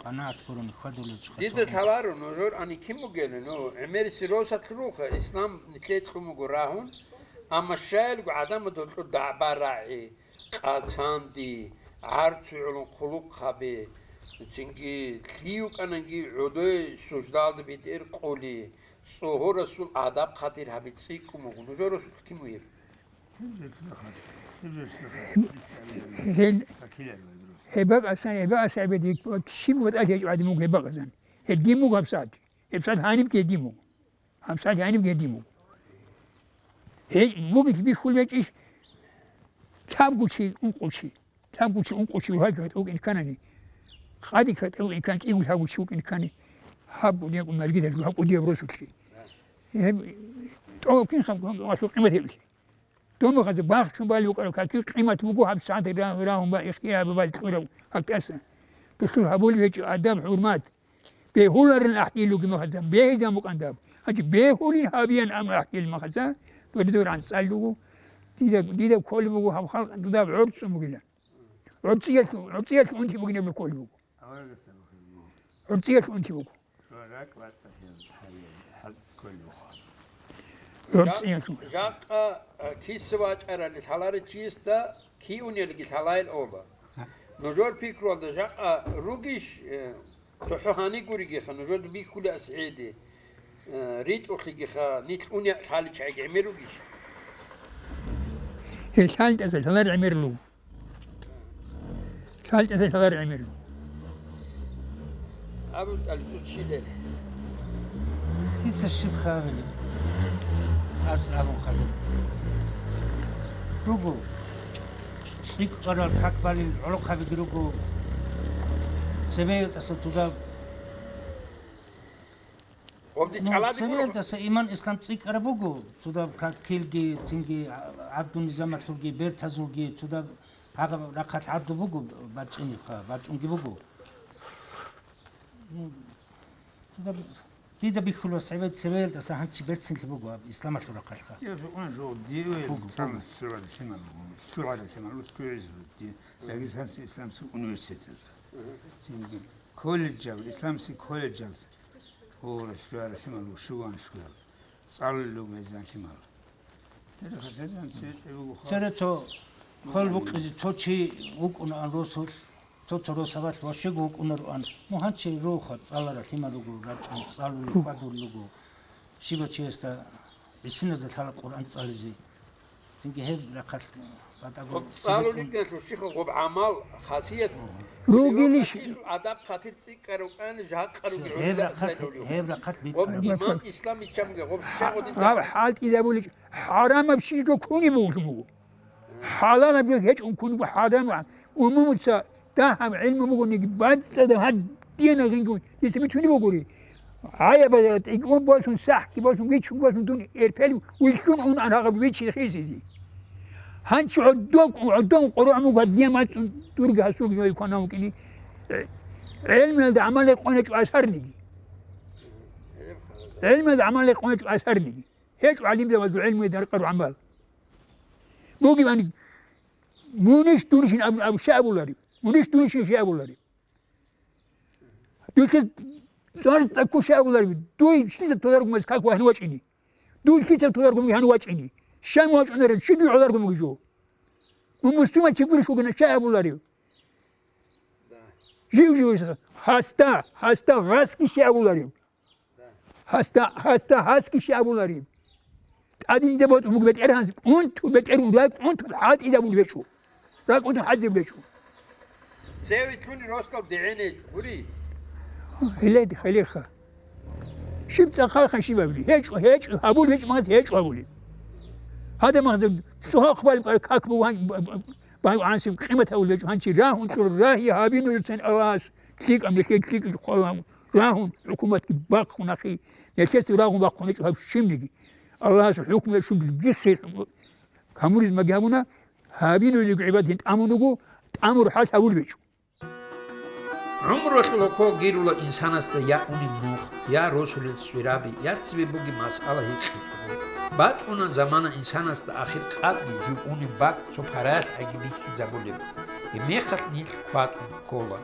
къанагӀат гурони хьвадулел чӀухъа. Дида лъаларо, нужер ани кин бугелин, ну, гӀемериси росалъ руха, ислам нилъее кьун буго рагьун, амма щаялго гӀадамал докьур дагӀба-рагӀи, къацанди, гӀарцуй гӀолон хъулухъаби, цинги лъи вукӀананги гӀодой суждалда бетӀер къули, ЦӀогьорасул адаб-хатир гьаби цӀикӀкӀун буго. Нужер росулъ кин бугеб? Гьел, гьеб бакӀасан, гьеб бакӀасан гьеб дик щиб батӀалъи гьечӀо гӀадин буго гьеб бакӀасан. Гьеб дин буго гьабсагӀат. ГьебсагӀат гьанибги гьедин буго. ГьабсагӀат гьанибги гьедин буго. Гьел бугелъи бихьулеб гьечӀищ, лъабго чи, ункъо чи. Лъабго чи, ункъо чи вугьаги гьатӀа вукӀин кканани, къади гьатӀа вукӀин ккани, кӀиго лъабго чи вукӀин ккани, гьаб гьеб мажгиталъул гьаб кӀудияб росулъги. Гьеб тӀогьаб кинха къимат гьеб. Дун мухъаца бахчун бали букӀараб какил къимат буго гьаб сагӀат ра-, рагьун ба ихтияр гьабе бал кьурав гьаб тӀаса. Дулъул гьабулеб гьечӀо адаб-хӀурмат. Бегьуларин ахӀдил руги махаза, бегьизан букӀандаб. Гьанже бегьулин гьабиян амру ахӀдил махаза, додидор анцӀал руго. Дида, дида кколеб буго гьаб халкъ дуда гӀорцӀун бугилан. ГӀорцӀиялъ-, гӀорцӀиялъ унти бугинаб кколеб буго. ГӀорцӀиялъ унти буго. ГӀорцӀиялъ унти. Жа-, жакъа, а, киса вачӀарали лъаларев чиясда киунелги лъалайил ола. Нужер пикруялда жакъа ругищ, э, цохӀо гьанигуригиха, нужеда бихьулеб асхӀеде, э, ритӀухълъигиха, нилъ униякь лъаличӀайги гӀемер ругищ? Гьел лъалитӀазда лъалар гӀемер руго. ЛъалитӀазда лъалар гӀемер руго. Абу ТӀалиб, тӀуцӀ щиб? Дица щиб хъавили? Арз абун хъалеб. Руго. ЦӀикӀкӀарал как балел гӀолохъабиги руго, цебеялдаса цудаб. Гъобди Ну, чӀалади гуро. Цебеялдаса иман-ислам цӀикӀкӀараб буго, цудаб как килги, цинги гӀадлу низамалъулги, бертазулги, цудаб гьагъаб рахъалъ гӀадлу буго, бачӀунебха, бачӀунги буго. Ну, цудаб Дида бихьула цебе-, цебеялдаса гьанчи берцинлъи буго гьаб исламалъул рахъалъха. Я, жо-, он жо-, диве Буго, цан буго. Лъугьараб лъимал, лъугьараб лъимал, ус кквезе, ди-, Дагестанский исламский университеталда. Цинги колледжал, исламский колледжал. О, лъугьараб лъимал, шуган лъугьараб. ЦӀалулев мезан лъимал. Гьезан сетӀе буго ха. Цере цо хвел букъизе цо чи вукӀунаан росулъ. Цо-цо росабалъ ващего вукӀунароан, ну, гьанчи руха цӀаларал лъимал руго, рачӀун цӀалулел хьвадулел руго. Щибав чиясда гӀисиназда лъала Къуръан цӀализе. Цинги гьеб рахъалъ батӀаго Гъоб цӀалулел цебетӀун. Гьелъул щихъа гъоб гӀамал, хасият. Ругилищ. Адаб-хатир цӀикӀкӀарав кӀани, жакъа руги Гьеб гӀула рахъалъ, сайдулев. Гьеб рахъалъ битӀараб. Гъоб иман, ислам, иччабиги гъоб щагъо динда. Гьаб хӀалтӀизабулич хӀарамаб щиб жо ккунеб бугьлъун буго. ХӀалалаб гьечӀун ккун буго хӀарам. Умумуца дагьаб гӀилму бугониги, бацӀцӀадаб гьадинаб гьингун дица бицунеб бугури. ГӀаяб тӀикӀкӀун босун, сахӀги босун, вичун босун дун эрпел вилълъун ун арагъаб вичи хисизе. Гьанчи гӀодов, гӀодов къорогӀун буго гьадинаб мацӀун дурги гьасулги жо квана вукӀине. ГӀилмуялда гӀамал гьекъон гьечӀо асарниги. ГӀилмуялда гӀамал гьекъон гьечӀо асарниги. ГьечӀо гӀалимзабазул гӀилмуялда рекъараб гӀамал. Бугебани, мунищ дунищин аб-, аб-, щай абуларев? Мунищ дунищин щай абуларев? Дуца цӀар цӀакъу щай абуларев? Дуй лъица толаргумаз как вагьну вачӀине? Дуй лъица толаргумги гьану вачӀине? Щай вачӀунарев? Чи дуй гӀоларгумги жо? Мун мусулман чи гурищ вугина щай абуларев? Жив-живица, гьасда, гьасда гъасги щай абуларев? Гьасда, гьасда гьасги щай абулареб? ТӀадинзе бокьун буго бетӀергьанас, унту, бетӀергьан ракӀ унту хӀалтӀизабулеб гьечӀо. РакӀ унту хӀалтӀизабулеб гьечӀо. Цеве лъуни росдал дегӀен гьечӀо, гури? Гьеле, гьелеха. Щиб цӀахъалха щиб абули? ГьечӀо, гьечӀо, гьабулеб гьечӀ магъаз гьечӀо абули. Гьадамагъазда цӀухӀа хъвалеб как буган, б-, б-, б-, гьанси къимат гьавулеб гьечӀо, гьанчи рагьун кьур рагьи гьабинулецин Аллагьас лъикӀаб нилъер лъикӀлъи хъвалан. Рагьун, хӀукуматги бахъун ахи, нилъеца рагьун бахъун гьечӀо гьаб щибниги. Аллагьас хӀукму гьечӀо биххи, камуризмаги гьабуна, гьабинулего гӀибадат тӀамун руго, тӀамур хӀал гьабулеб гьечӀо. ГӀумрулъ гьоко гирула инсанасда я унеб нух, я росулел цӀвираби, я цебе бугеб масъала гьикъи. БачӀуна замана инсанасда ахир къадри жив унеб бакӀ цо параялъ гӀаги бихьизабулеб. Гьебмехалъ нилъ кватӀун ккола.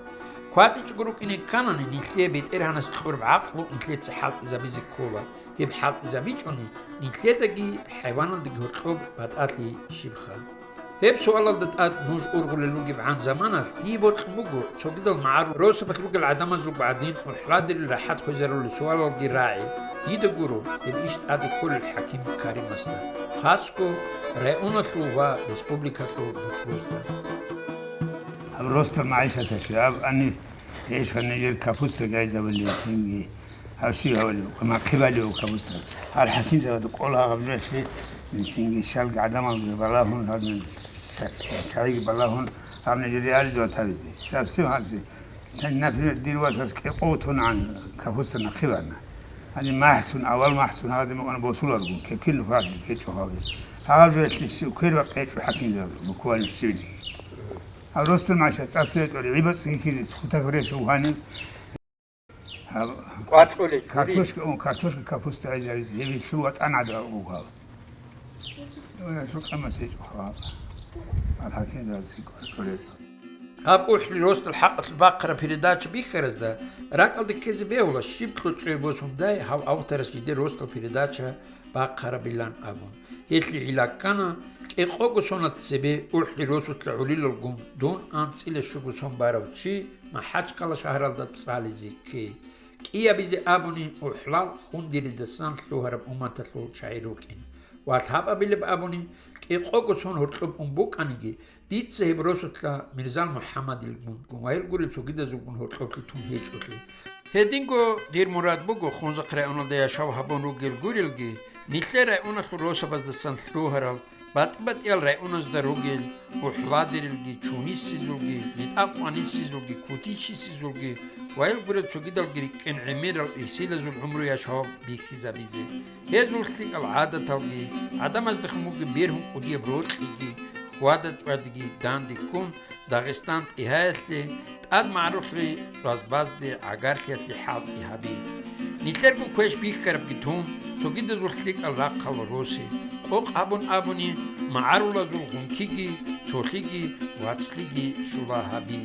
КватӀичӀого рукӀине кканани, нилъее БетӀергьанас кьураб гӀакълу нилъеца хӀалтӀизабизе ккола. Гьеб хӀалтӀизабичӀони, нилъедаги хӀайваналдаги гьоркьоб батӀалъи щибха. Гьеб суалалда тӀад нуж ургъулел ругебгӀан заманалъ дие бокьун буго цогидал магӀарул росабалъ ругел гӀадамазулго гӀадин, МухӀладерил рахӀат хвезарулел суалалги рагӀи. Дида гуро гьеб иш тӀаде кколел хӀаким Каримасда, хасго районалъул ва республикалъул духъбузда. Гьаб росдал магӀишаталъе, гьаб гьаниб гьечӀо нижер капуста гайзабулеб цинги, гьаб щиб гьабулеб, нахъе балеб капуста. Гьал хӀакимзабазда кӀола гьаб жоялъе, цинги щалги гӀадамалги балагьун, гьаб чагӀиги балагьун, гьаб нижер реализовать гьабизе. Совсем гьабизе. Например, дир васас кӀикъого тоннагӀан капуста нахъе бана. Гьаниб махӀцун, авал махӀцун гьадин букӀана босуларгун, кепкил нухалъ ккечӀо гьаве. Гьаб жоялъе щив квер бакъечӀо хӀакимзабазда, буквально щибниги. Гьаб росдал магӀишат цӀа-цӀа гьечӀо, гӀибацӀги ккизе, хутак рес буго гьаниб. Гьаб КӀвар кьолей, чури. Картошка, о, картошка, капуста гӀезаризе, гьеб лъугьа тӀанада буго гьаб. Гьелъул къимат гьечӀо гьаб. Гьал хӀакимзабазе кӀвар кьолей. Гьаб УхӀли росдал хӀакъалъулъ бахъараб передача бихьаразда ракӀалде ккезе бегьула, щиб кьучӀой босун дай гьав авторас жидер росдал передача бахъарабилан абун. Гьелъие гӀилла ккана, кӀикъого сонал цебе УхӀли росулъа гӀолилалгун дун анцӀила щуго сон барав чи МахӀачхъала шагьаралда цӀализе ккей. КӀиабизе абуни, УхӀлал Хундеридасан лъугьараб умматалъул чагӀи рукӀин. Ва лъабабилеб абуни, кӀикъого сон гьоркьоб ун букӀаниги, дица гьеб росулъа Мирзал МухӀаммадилгун ва гьел гурел цогидазулгун гьоркьоблъи тун гьечӀолъи. Гьединго дир мурад буго, Хунзахъ районалда яшав гьабун ругел гурелги, нилъер районалъул росабаздасан лъугьарал, батӀи-батӀиял районазда ругел, УхӀладерилги, Чунисизулги, МетӀа-Къванисизулги, Кутичисизулги ва гьел гурел цогидалги рикӀкӀин гӀемерал ирсилазул гӀумру-яшав бихьизабизе. Гьезул лъикӀал гӀадаталги, гӀадамаздехун бугеб бергьун кӀудияб рокьиги, хьвада-чӀвадиги данде ккун, Дагъистан тӀигьаялъе, тӀад магӀрулъи, зазбазде, гӀагарлъиялъе хӀалтӀи гьаби. Нилъерго квеш бихьарабги тун, цогидазул лъикӀал рахъал росе, къокъ гьабун абуни, магӀарулазул гъункиги, цолъиги, вацлъиги щула гьаби.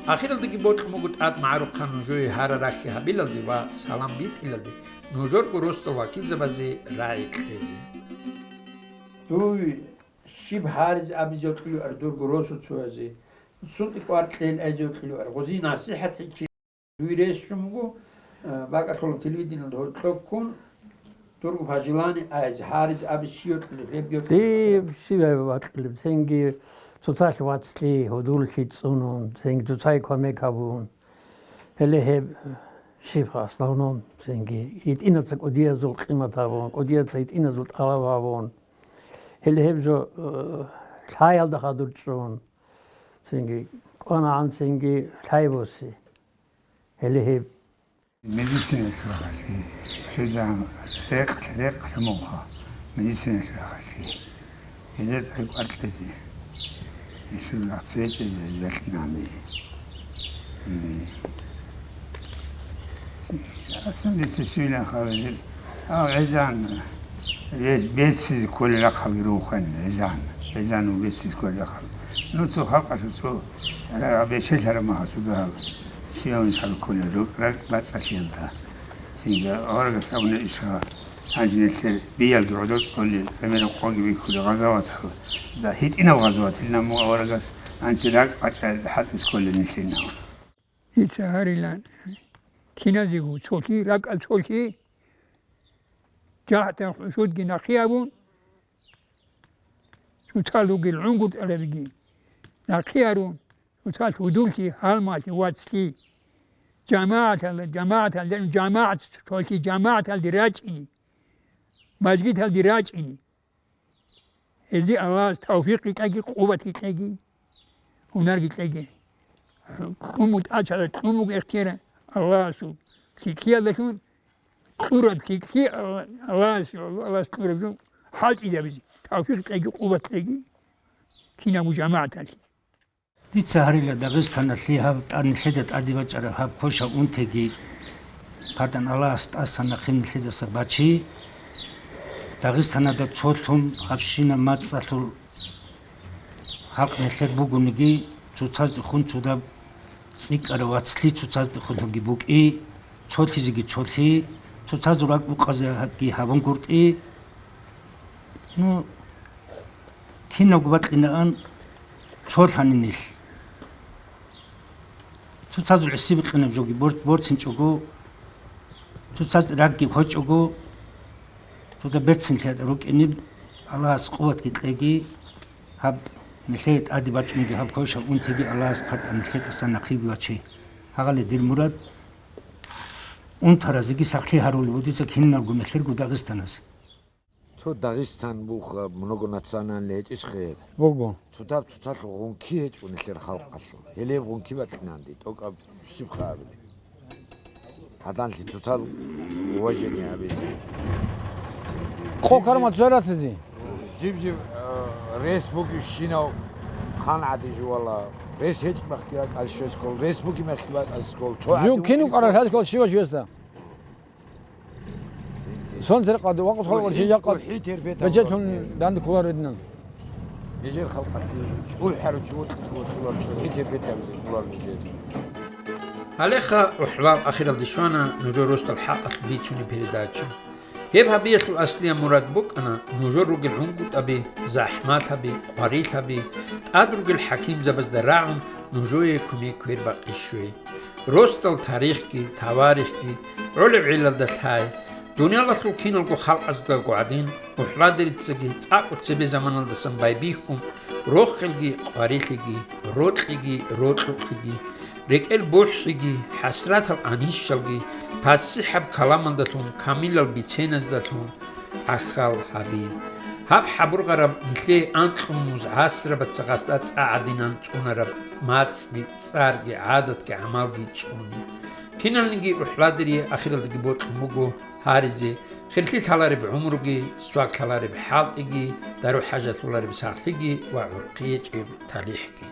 Ахиралдаги бокьун буго тӀад магӀарухъан нужее гьара-рахьи гьабилалде ва салам битӀилалде, нужерго росдал вакилзабазе рагӀи кьезе. Дуй щиб гьаризе абизе кьолев ар дурго росуцоязе? СунтӀи кӀвар кьел айзе кьолев ар? Гъозие насихӀат гьечи. Дуй рес чӀун буго, э, бакӀалъула телевидениялда гьоркьоб ккун, дурго пожелание айзе, гьаризе абизе щив кьолев, гьеб йокьулев? Диб щиб гьаб бакьилеб, цинги цоцалъ вацлъи, гьудуллъи цӀунун, цинги цоцай кумек гьабун. Гьеле гьеб щиб основном цинги итӀинаца кӀудиязул къимат гьабун, кӀудиязда итӀиназул тӀалаб гьабун. Гьеле гьеб жо, э, лъаялда хадур чӀун, цинги кӀванагӀан цинги лъай боси. Гьеле гьеб. Медициналъул рахъалъи, щвезегӀан рекъ-, рекъ лъумунха, медициналъул рахъалъи. Гьезда тӀай кӀвар кьезе. Гьелъул рахъ цебетӀезе гьезда кьинани. М. Асан дица щивилан хабалел. Ав гӀезан, бе-, беццизе кколел рахъалги рухъани, гӀезан. ГӀезан беццизе кколел рахъал. Ну, цо халкъалъул цо ра-, бечелъараб магьасуда гьаб. Щиван хӀал кколел рукӀ-, ракӀ бацӀцӀалъиялда. Цинги аварагас абуна иша. Гьанже нилъер биялги гӀодор кьолел, гӀемераб къоги бихьулел гъазаватал, да, гьитӀинаб гъазаватил наму аварагас гьанже ракӀ къачӀа хӀалтӀизе кколел нилъер нав. Дица гьарилан киназего цолъи, ракӀал цолъи, жагьтал хӀушудги нахъе абун, цоцал ругел гӀунгутӀарабиги нахъе арун, цоцал гьудуллъи, гьалмагълъи, вацлъи, жамагӀаталда, жамагӀаталда, жамагӀат, цолъи жамагӀаталде рачӀине, мажгиталде рачӀине. Гьезие Аллагьас тавфикъги кьеги, къуватги кьеги, гьунарги кьеги. Кьун буго тӀачӀала, кьун буго ихтияр Аллагьасул. ЛъикӀлъиялдалъун кьураб лъикӀлъи Алла-, Аллагьас, Аллагьас кьураб жо хӀалтӀизабизе. Тавфикъ кьеги, къуват кьеги кинабго жамагӀаталъе. Дица гьарила Дагъистаналъе гьаб тӀад нилъеда тӀаде бачӀараб гьаб квешаб унтиги, пардан Аллагьас тӀасан нахъе нилъедаса бачи. Дагъистаналда цолъун гьабщинаб мацӀалъул халкъ нилъер бугониги, цоцаздехун цодаб цӀикӀкӀараб вацлъи цоцаздехунги букӀи, цолъизеги цолъи, цоцазул ракӀ букъазеги гьабунгутӀи. Ну, Кинабго бакьинаан цо лъанин нилъ. Цоцазул гӀиси бикьинаб жоги бор-, борцинчӀого, цоцаз рагги хвечӀого, цода берцинлъи рукӀиниб, Аллагьас къуватги кьеги, гьаб нилъее тӀаде бачӀунги гьаб квешаб унтиги Аллагьас партан нилъетасан нахъеги ваче. Гьагъале дир мурад, унтаразеги сахлъи гьарулеб бугеца киналго мехлъирго Дагъистаназе. Цо Дагъистан бух, а, многонациональный гьечӀищ хъер? Буго. Цоцаб цоцалъул гъунки гьечӀо нилъер халкъалъул. Гьелеб гъунки бакьинанди, тӀокӀаб щибха абилеб? Гьаданлъи цоцал уважение гьабизе. Къо карма цо ратизе. Жиб-жиб, а, рес бугищинав хан гӀади жувала. Рес гьечӀ махкила кӀалщвез ккол, рес буги махкила кӀалщвез ккол. Цо Жив гӀади кин вукӀарал гьаз ккол щивач весда? Сон церекъад вакъус халкъ чи жакъа ЧӀухӀи тербетаб бечетун гьаб. Данде кколар гьединан. Нижер халкъалъе чӀухӀарав чи вокьулар, чӀухӀи тербетаб кколар нижер. Гьалеха, рухӀлал, ахиралде щвана нужер росдал хӀакъалъ бицунеб передача. Гьеб гьабиялъул аслияб мурад букӀана нужер ругел гӀунгутӀаби, захӀмалъаби, къварилъаби, тӀад ругел хӀакимзабазда рагӀун нужее кумек квербакъи щвей. Росдал тарихги, таварихги гӀолеб гӀелалда лъай. Дуниялалъул киналго халкъаздаго гӀадин, рухӀладерицаги цӀакъго цебе заманалдасан байбихьун, рохелги къварилъиги, рокьиги рокьукьиги, рекӀел бухӀиги, хӀасратал анищалги, пасихӀаб каламалдалъун камилал биценаздалъун гӀахьал гьабин. Гьаб хӀабургъараб нилъее анкьун муз гӀасрабаца гъасда цӀа гӀадинан цӀунараб мацӀги, цӀарги, гӀадатги, гӀамалги цӀуни. Киналниги рухӀладерие ахиралдаги бокьун буго гьаризе, хирлъи лъалареб гӀумруги, свак лъалареб хӀалтӀиги, дару хӀажалъулареб сахлъиги ва гӀурхъи гьечӀеб талихӀги.